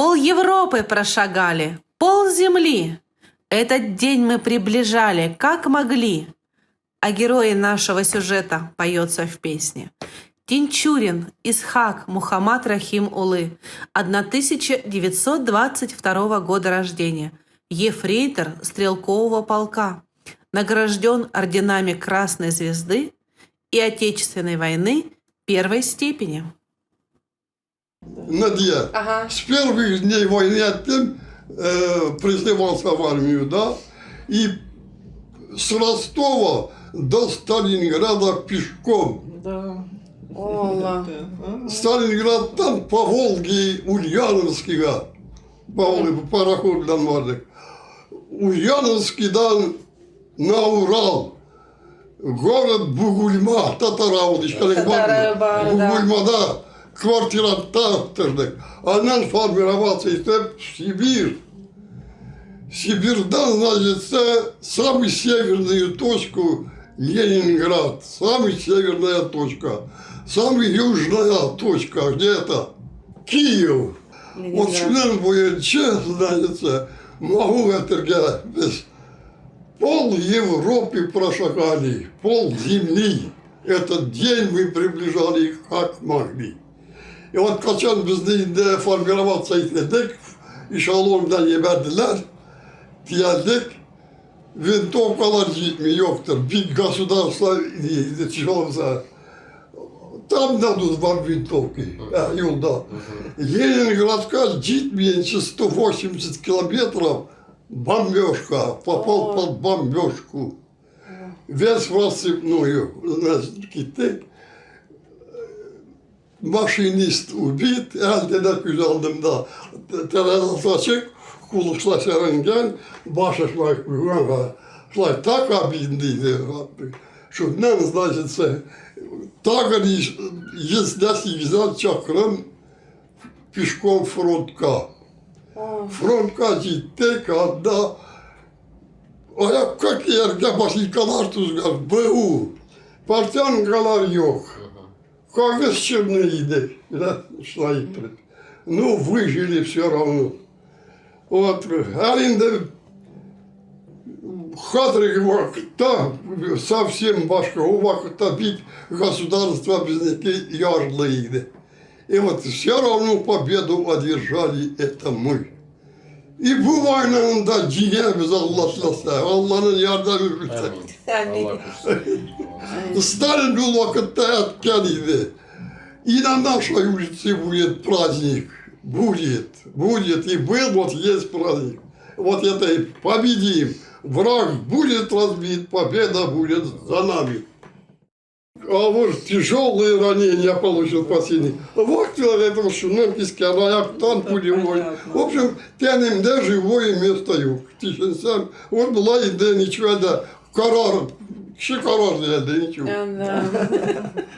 Пол Европы прошагали, пол земли. Этот день мы приближали, как могли. О герое нашего сюжета поется в песне. Тинчурин Исхак Мухаммад Рахим Улы, 1922 года рождения, ефрейтор стрелкового полка, награжден орденами Красной Звезды и Отечественной войны первой степени. Надя, Ага. с первых дней войны я призывался в армию, да, и с Ростова до Сталинграда пешком. Да. Ола. Сталинград там по Волге Ульяновскига, по Волге, пароход белән бардык. Ульяновскидан на Урал. Город Бугульма, татар авылы ишкәлек Татар бар, да. Бугульмада квартирантта тордык. Аннан формироваться итеп в Сибирь. Сибирьдан, значит, самую северную точку Ленинград, самая северная точка, самая южная точка, где это? Киев. Вот шуннан буенча, значит, могу әйтергә без пол Европы прошагали, пол земли. Этот день мы приближали как могли. И вот качан безне инде формироваться иттек, эшелон белән җибәрделәр, төялдек, винтовкалар җитми юктыр, бик государство тяжело. Там дадут вам винтовки, юлда. Ленинградка җитмәенчә 180 километров бомбежка, попал под бомбежку. Весь в рассыпную, значит, киттек. Машинист убит, әле дә күз алдымда тәрәзәсе ачык, кулы шулай сәренгән, башы шулай куйган, шулай так обидно иде. Шуннан, значит, тагын 180 чакрым пешком фронтка. Фронтка җиттек, анда аякка кияргә ботинкалар тузган, БУ. Портянкалар юк. Кагыз черный иде, да, шулай итеп. Ну, выжили все равно. Вот, әле инде хәзерге вакытта совсем башка, ул вакытта бик государство безнеке ярлы иде. И вот все равно победу одержали это мы. И бу войнаны да җиңәбез Алла теләсә, Алланың ярдәме белән. Амин. Сталин ул вакытта әйткән иде. И на нашей улице будет праздник. Будет, будет. И был, вот есть праздник. Вот это и победим. Враг будет разбит, победа будет за нами. А вот тяжелые ранения получил последний. Вот человек шуннан кискән аяктан пулевой. Понятно. В общем, тәнемдә живое место юк. Тишенсәм, вот была инде ничего да карар, кеше карар дигәндә ничего. Да.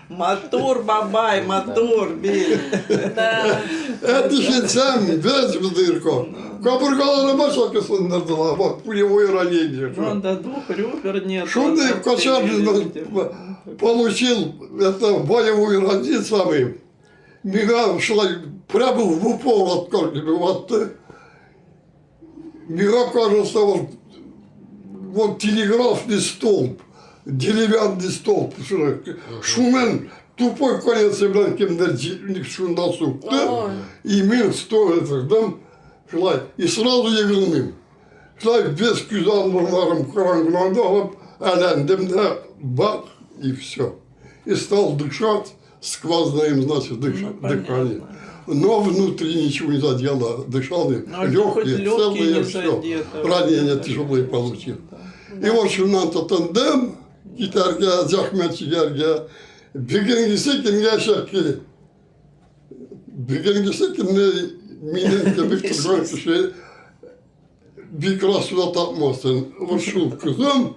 Мотор, бабай, мотор, бей. Да. Ә тишенсәм, без в дырку. Кабыргаларыма шакы сындырдылар. Вот пулевое ранение. Ну, да, двух ребер нет. Шундай вот качан отстрелили. получил это боевой ранение самый. Миңа шулай прямо в упор открыли. Вот, миңа кажется, вот, вот телеграфный столб, деревянный столб. Шуның тупой конец белән кемдер шунда сукты. Ой. И мин стоя тордым, шулай, и сразу егылмыйм. Шулай без күз алмаларым караңгыланды, алып, әйләндем дә, бах, и все. И стал дышать сквозным, значит, Ну, дыхание. понятно. Но внутри ничего не задело, дышал, Ну, а хоть легкие, легкие целые, не все. задето. Ранение Это, тяжелое конечно, получил. да. И вот шуннан тотындым, китәргә, зәхмәт чигәргә. Бүгенгесе көнгә чәки. Бүгенгесе көнне минем кебек торган кеше бик расуда тапмасын. Вот шул кызым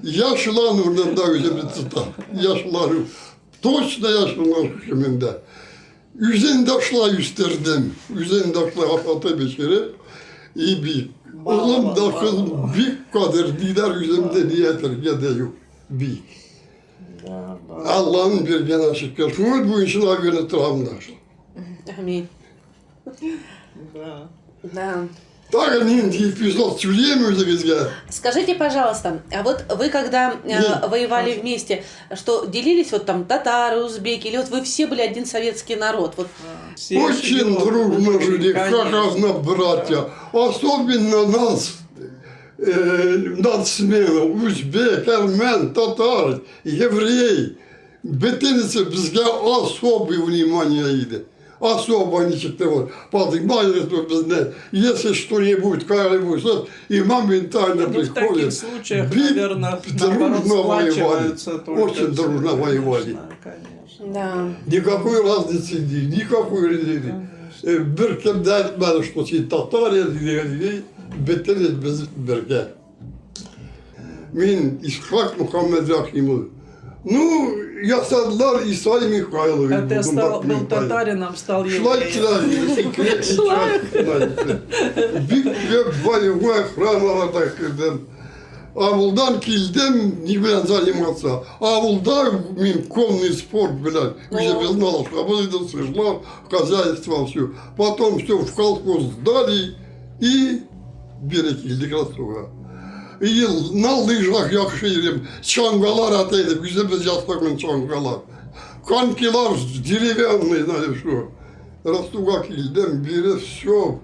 яшьләр урынында үземне тота. Яшьләр, точно яшьләр хөкемендә. Үзен дә шулай үстердем. Үзен дә шулай ашатып эчереп, и бик. Улым да кызым бик кадерлиләр үземдә ни әйтергә дә юк. Бик. Да, да. Алланың биргәнә шөкер. Шул буенча гына торам да. Аминь. Да. Да. Тагын нинди эпизод сөйлим үзегезгә. Скажите, пожалуйста, а вот вы когда Нет. воевали вместе, что делились вот там татары, узбеки, или вот вы все были один советский народ? Вот Все Очень живем. дружно жили, как Конечно. одна братья. Особенно нас, нацменов, узбек, армян, татар, еврей. Бөтенесе безгә особый внимание иде. Особо ничек вот поднимали безне. Если что-нибудь, какая-нибудь, и моментально Ну, в таких приходит. случаях, Бит наверное, наоборот, дружно воевали. сплачиваются только. Очень все. дружно воевали. Конечно, конечно. да. Никакой разницы, никакой разницы. Беркем дә әйтмәде, что син татар дигән, бөтенебез без бергә. Мин Исхак Мөхәммәдрәхимов. Ну, ясадылар Исай Михайлович. А ты стал, был татарином, стал Шулай евреем. килә. Бик күп боевой охраналарда кердем. Авылдан килдем, ни белән заниматься. Авылда мин конный спорт белән. Уже знал, что был сыжла, хозяйство все. Потом все в колхоз сдали и бире килдек Ростовга. И на лыжах яхшы йөрим. Чаңгылар ата идек, үзебез ясаган чаңгылар. Конькилар деревянные, знаешь что. Ростовга килдем, бире все,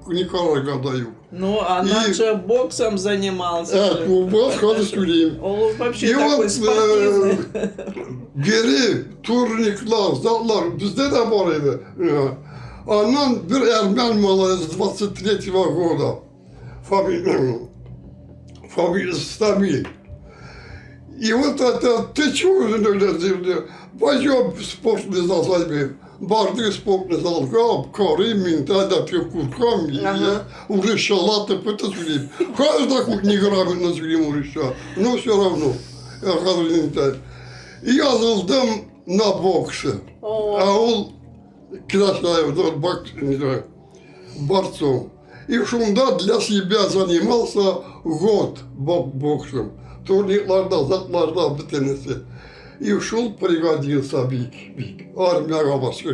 никогда даю. Ну, а наш же боксом занимался. Это у вас хәзер сөйлим. Он вообще И такой вот, спортивный. Geri турниклар, затлар бездә дә бар иде. Аннан бер әрмән малае с 23-го года. Фамилия, фамилия Стамиль. И вот это, ты чего, пойдем в спортный зал возьмем. Бардык спортный залга, карыйм мин, тогда куркам, я уже шалаты пыты сөйлим. Каждый хоть неграмотно сөйлим урысча, но все равно. Я хәзер инде. И язылдым на боксе. О, А ул Красавец, он бокс, не знаю, борцом. И шунда для себя занимался год боксом. Турнирларда, затларда бөтенесе. И шул пригодился бик, бик. Армияга башка,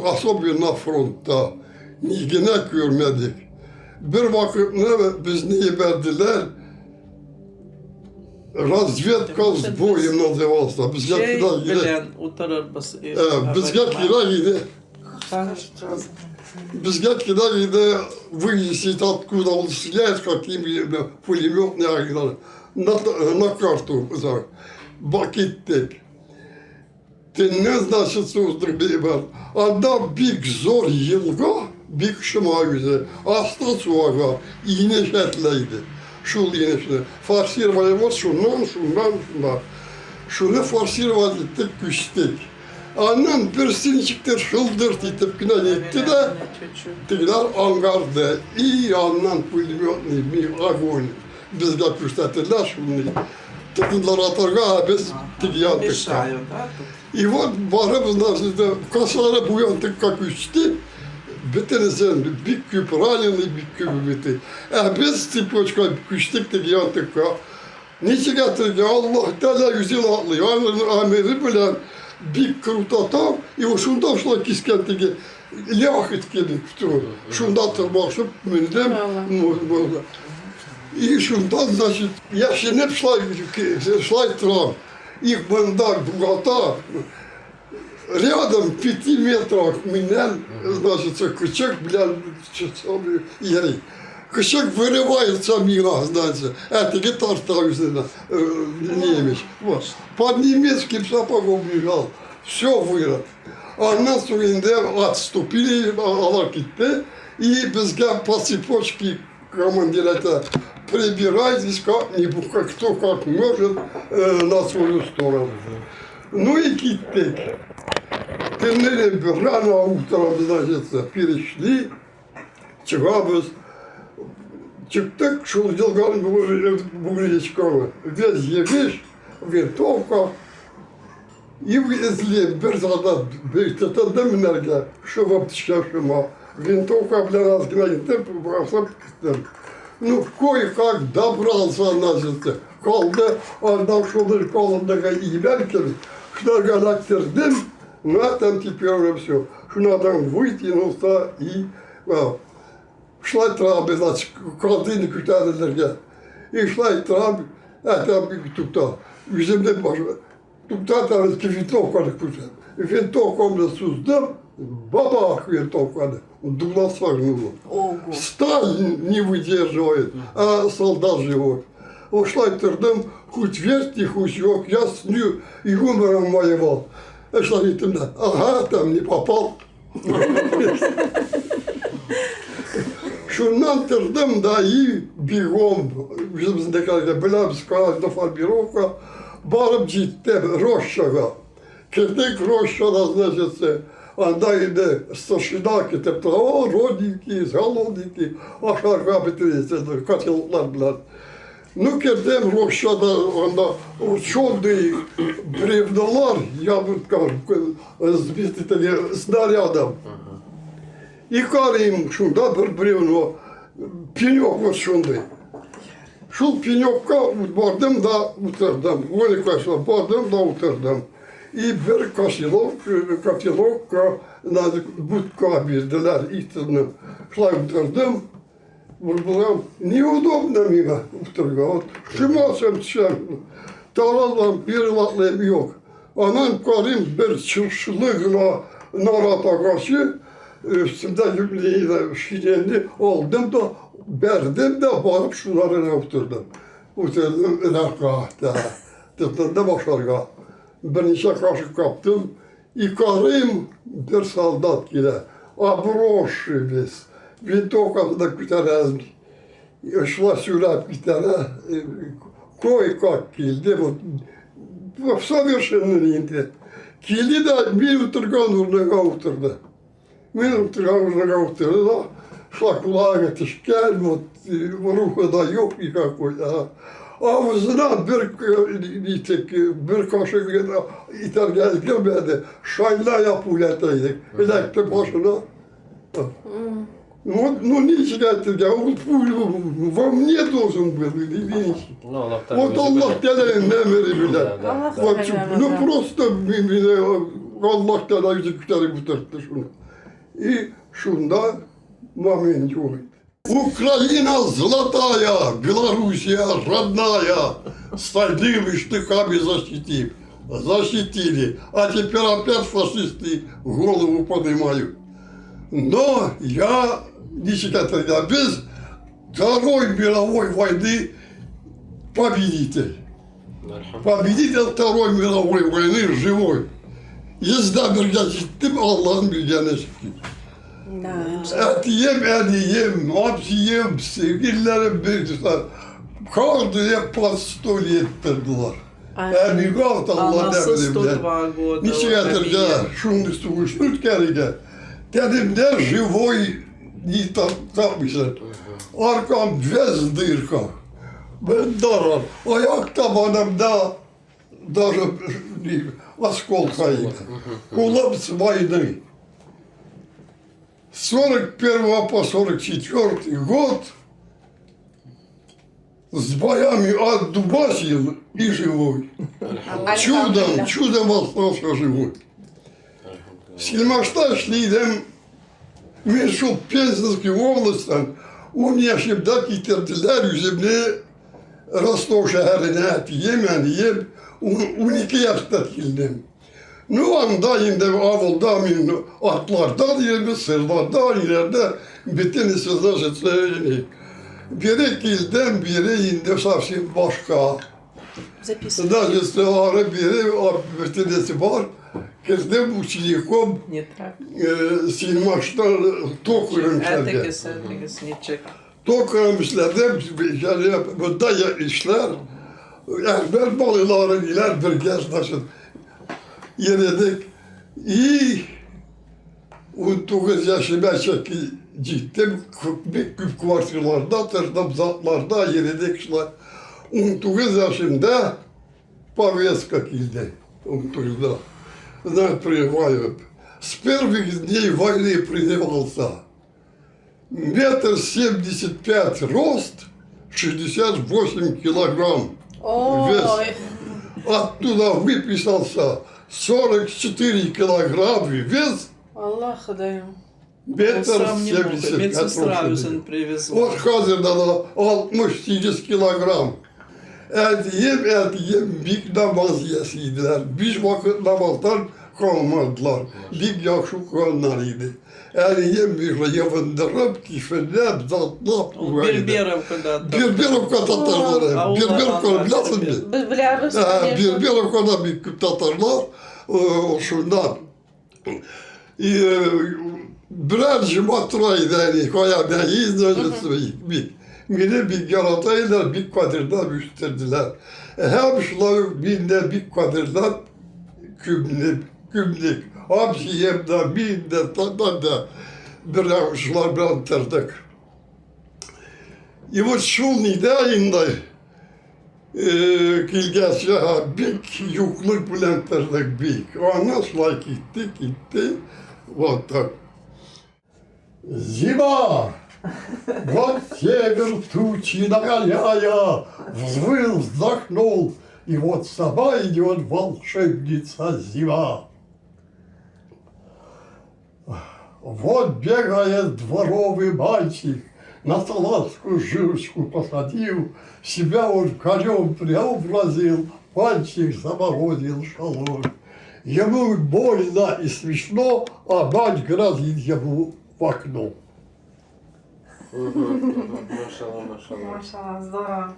особенно фронтта. Ни генә күрмәдек. Бер вакытны безне җибәрделәр. Разведка с боем назывался. Безгә Чәй кирәк иде. белән утырырбыз. Безгә кирәк иде. Безгә кирәк иде выяснить, откуда он стреляет, какими пулеметные огнями. На карту. Киттек. Төнне, значит, уздык бер. Анда бик зур елга, бик шома үзе. Асты су ага, инеш әтелә иде. Шул инешне. Форсировали вот шуннан, шуннан, шуннан. Шуны форсировать иттек, күчтек. Аннан берсе ничектер шылдырт итеп кенә әйтте дә, тегеләр аңгарды. И аннан пулеметный огонь безгә күрсәттеләр шуны. Тотындылар атарга, а без теге яндыкка. Мешают, да, тут? И вот барып, значит, касалары бу янтыкка күчте. Бөтенесе бик күп раненый, бик күп бите. Ә без цепочка күчтек теге янтыкка. Ничек әйтергә, Аллаһ Тәгалә үзе аклый. Аның әмере белән бик круто там, и шунда шулай кискән теге ляхет кебек. Шунда тырмашып мендем. И шунда, значит, яшенеп шулай, шулай торам. Их монда бугата, рядом в 5 метрах миннән, значит, көчек белән йөри. Көчек вырывается мимо, знаете, а теге тарта үзенә, немец. Вот. Под немецким сапогом бежал. Все вырод. Аннан соң инде отступили, алар китте, и безгә по цепочке командир это прибирайтесь как-нибудь, как кто как может, на свою сторону. Ну и киттек. Төнне рано утром, значит, перешли, чыгабыз. Чыктык шул елганың бугречканы. Весь егеш, винтовка. И вывезли бер солдат тотынды менәргә, шуып төшкән шума. Винтовка белән аз гына итеп, басып киттем. Ну, кое-как добрался, значит, калды, аннан шуның колындагы имән кебек, шуларга эләктердем. На там теперь уже все. Шунадан вытянулся и шулай торабыз, значит, холодильник күтәрелергә. И шулай торам, әтәм тукта. Үземне баш тукта винтовканы күтәр. Винтовкамны суздым, бабах винтовканы. Дуло согнуло. Ого. Сталь не выдерживает, а солдат живой. Ушла тордым, хоть верьте, хоть юк, я с ним юмором воевал. Шла ага, там не попал. Шуннан тордым да и бегом, үзебезнең беләбез, на формировка, барып җиттем Рощага. Кердек Рощада, значит, анда инде старшина китеп тора, о, родненькие, голодненькие, ашарга бетерәсе, котелоклар белән. Ну, кердем Рощада, анда ученый бревнолар, я сбитый теге снарядом. И карыйм, шунда бер бревно, пенек вот шундый. Шул пенекка бардым да утырдым. Оля бардым да утырдым. И бер котелокка будка бирделәр, иттердем. Шулай утырдым. Булам, неудобно миңа утырырга. Вот шымасам төшәм. Таралам, бер юк. Анан карыйм бер чыршылы гына нарат агачы, өстемдә юбилейда шинельне алдым да, бәрдем дә барып шуларына утырдым. Утырдым рәхәт. Тотындым ашарга. Берничә кашык каптым. И карыйм, бер солдат килә. Обросший весь. Винтовкасын да күтәрә. Шулай сөйләп китә. Кое-как килде. Вот, совершенно инде. Килде дә мин утырган урынга утырды. Мин утырган урынга утырды да, шулай колагы төшкән, вот, рухы да юк никакой. Авызына бер итек, бер кашык итәргә өлгермәде. Шальная пуля идек. Эләкте башына. Ну, ничек әйтергә, ул пулю во мне должен был, или ничек. Ну, Аллаһ Тәгалә Вот Аллаһ Тәгалә әмере белән. Да, да. Вот, ну просто мине Аллаһ Тәгалә үзе күтәреп утыртты шуны. И шунда момент юк иде. Украина золотая, Белоруссия родная, стальными штыками защитим. Защитили. А теперь опять фашисты голову поднимают. Но я ничек тогда без Второй мировой войны победитель. Победитель Второй мировой войны живой. Йөздә бергә җиттем, Аллаһның биргәне шөкер. Әтием, әнием, абзием, сеңелләрем бирделәр. Каждые по 100 лет тордылар. Ә миңа Алла Анасы әмере белән. 102 года. Ничек вот әйтергә, әбием. шундый сугышны үткәрергә. Тәнемдә живой не тапмыйсың. Аркам весь дырка. Бер дарар. Аяк табанымда даже не, осколка нет. Кулым с войны. С 41 по 44 год с боями отдубасил и живой. Чудом, чудом остался живой. Сельмашта эшли идем, мин шул Пензенский областьтан 10 яшемдә китерделәр үземне Ростов шәһәренә әтием, әнием, 12 яшьтә килдем. Ну, анда инде авылда мин атларда йөрдем, сырларда, ниләрдә, бөтенесе, значит, бире килдем, бире инде совсем башка. Записывай. Значит, ары бире, бөтенесе бар. Кердем учеником Не так. Сельмашта токарем эшләргә. Әтегез, әтегез, ничек. Токарем эшләдем, yani bunda ya işler, Ermeni балалары ниләр бергә, значит, йөрдек. И 19 яшемә җиттем, бик күп квартираларда тордым, затларда йөрдек шулай. 19 яшемдә повестка килде. 19-да. Знаете, призывают. С первых дней войны призывался. 1,75 м рост, 68 килограмм. Ой, Вес. Оттуда выписался. 44 килограмм вес, Алла Ходаем. Он метр сам не мог, 75 медсестра рост үзен иде. привезла. Вот хәзер дә 68 килограмм. Әтием, әтием бик намаз иясе иделәр. Биш вакыт намаздан калмадылар. Бик яхшы укыганнар иде. Әнием бик ябындырып, кифенләп, затлап Ул куя иде. Берберовкада. Берберовка татарлары. Авылда Берберовканы анда беләсеңме? Бербер. Без беләбез, Ә, конечно. Берберовкада бик күп татарлар. Шунда. И берәр җома тора иде әни, кая бәйиз бик. Мине бик ярата иделәр, бик кадерләп үстерделәр. Һәм шулай ук мин дә бик кадерләп күмдек, күмдек. Абзием дә, мин дә, татар да бер шулар белән тордык. И вот шул нидә инде килгәч, бик юклык белән тордык бик. Аннан шулай китте, китте. Вот так. Зима! Вот север тучи нагоняя, взвыл, вздохнул, и вот сама идет волшебница зима. Вот бегает дворовый мальчик, на салазку жирочку посадил, себя он конем преобразил, пальчик заморозил шалой. Ему больно и смешно, а мать грозит ему в окно. Машалла, машалла. Машалла, здорово.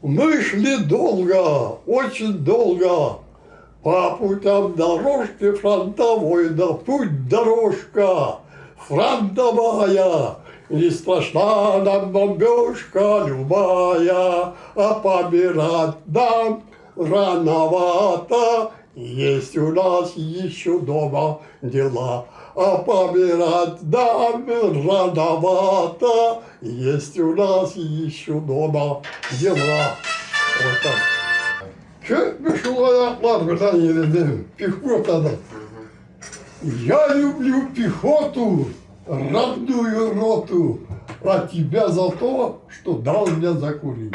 Мы шли долго, очень долго, по путям дорожки фронтовой, да путь дорожка фронтовая. Не страшна нам бомбежка любая, а помирать нам рановато. Есть у нас еще дома дела, а помирать нам рановато. Есть у нас еще дома дела. Вот так. Күпме шул аяклар белән йөрдем, пехотада. Я люблю пехоту, родную роту, а тебя за то, что дал мне закурить.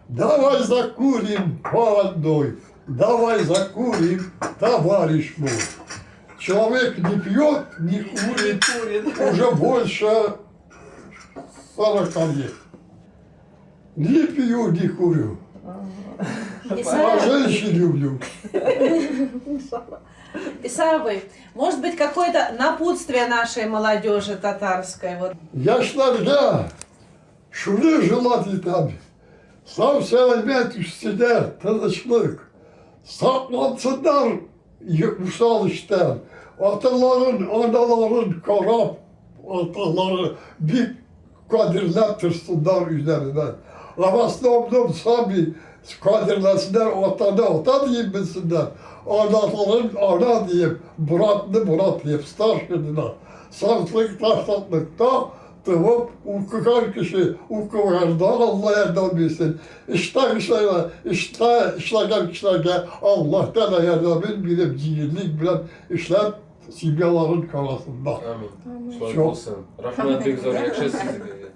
Давай закурим по одной, давай закурим, товарищ мой. Человек не пьет, не курит Курит. уже больше 40 лет. Не пью, не курю. А Исаев, женщин люблю. Исаевой, может быть, какое-то напутствие нашей молодежи татарской? Вот. Яшьләргә шуны желать итәм. Сау сәламәт үссеннәр, тынычлык. Саклансыннар усал эштән. Аталарын, аналарын карап, аталары бик кадерләп торсыннар үзләренә. А в основном сами кадерләсеннәр, атаны ата диеп белсеннәр, аналарын ана диеп, братны брат диеп, старшийны. Сатлыкта, сатлыкта туып укыган кеше укыганда Алла ярдәм бирсен. Эштә кешеләргә, эштә эшләгән кешеләргә Аллаһ Тәгалә ярдәмен биреп, җиңеллек белән эшләп, семьяларын карасыннар. Амин. Шулай Всё. булсын. Рәхмәт бик зур, яхшы сезгә.